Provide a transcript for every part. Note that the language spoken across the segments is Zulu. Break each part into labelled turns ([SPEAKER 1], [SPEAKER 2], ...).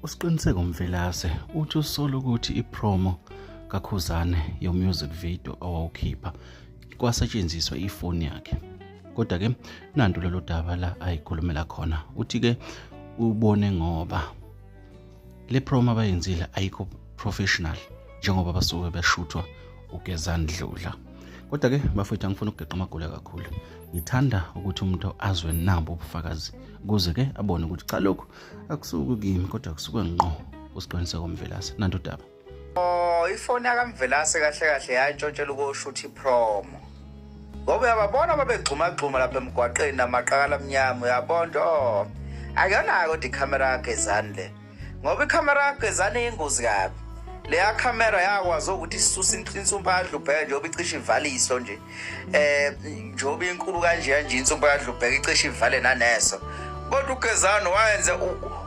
[SPEAKER 1] USiqiniseko Mvelase uthi usola ukuthi ipromo kaKhuzane yo-music video owawukhipha kwasetshenziswa ifoni yakhe. Kodwa-ke nantu lolu daba la ayikhulumela khona. Uthi-ke ubone ngoba le promo abayenzile ayikho professional njengoba basuke beshuthwa uGezani Dludla. Kodwa-ke bafowethu angifuni ukugeqa amagula kakhulu. Ngithanda ukuthi umuntu azwe nabo ubufakazi ukuze-ke abone ukuthi cha lokhu akusuki kimi kodwa kusuke ngqo kuSiqiniseko Mvelase. Nantu udaba.
[SPEAKER 2] Oh, ifoni yakaMvelase kahle kahle yantshontshela ukuyoshutha ipromo. Ngoba uyababona babegxumagxuma lapha emgwaqeni namaqakala amnyama uyabona oh. Akuyona kodwa ikhamera kaGezani le. Ngoba ikhamera kaGezani iyingozi kabi. Leya khamera yakwazi ukuthi isuse insumpa kaDlubheka njengoba icishe ivale iso nje. Njengoba inkulu kanje nje insumpa kaDlubheka icishe ivale naneso. Kodwa uGezani wayenze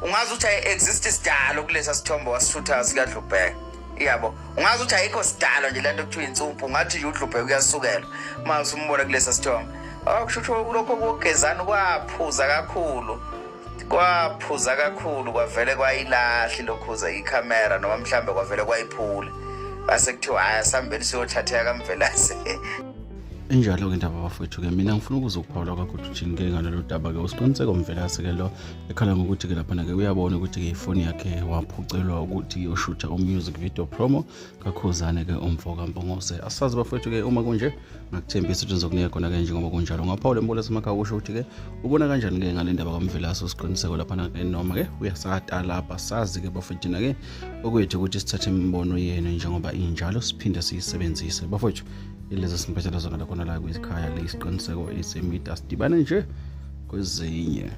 [SPEAKER 2] ungazi ukuthi ayi-exist isidalo kulesa sithombe wasishutha sikaDlubheka. Yabo, ungazi ukuthi ayikho sidalo nje lento kuthiwa insumpa, ungathi nje uDlubheka uyasukelwa uma usumbona kulesa sithombe. Oh, kusho ukuthi lokho kugezani kwaphuza kakhulu. Kwaphuza kakhulu kwavele kwayilahla lokhuza ikhamera noma mhlambe kwavele kwayiphula. Base kuthiwa hhayi asihambeni siyothatheka kaMvelase.
[SPEAKER 1] Injalo-ke indaba bafowethu-ke mina ngifuna ukuza ukuphawula kwakho ukuthi uthini ke ngalolu daba-ke. USiqiniseko Mvelase-ke lo ekhala ngokuthi-ke laphana-ke uyabona ukuthi-ke ifoni yakhe waphucelwa ukuthi iyoshutha u-music video promo kaKhuzane-ke umfo kaMpungose. Asazi bafowethu-ke uma kunje ngakuthembisa ukuthi ngizokunika khona-ke njengoba kunjalo. Ungaphawula embulo esemakhaya kusho ukuthi-ke ubona kanjani-ke ngale ndaba kaMvelase uSiqiniseko laphana-ke noma-ke uyasatalabha. Sazi-ke bafowethu thina-ke okwethu ukuthi sithathe imibono yenu njengoba injalo siphinde siyisebenzise. Bafowethu ilezi siniphathela zona lakhona la kwizikhaya lesiqiniseko esemida sidibane nje kwezinye.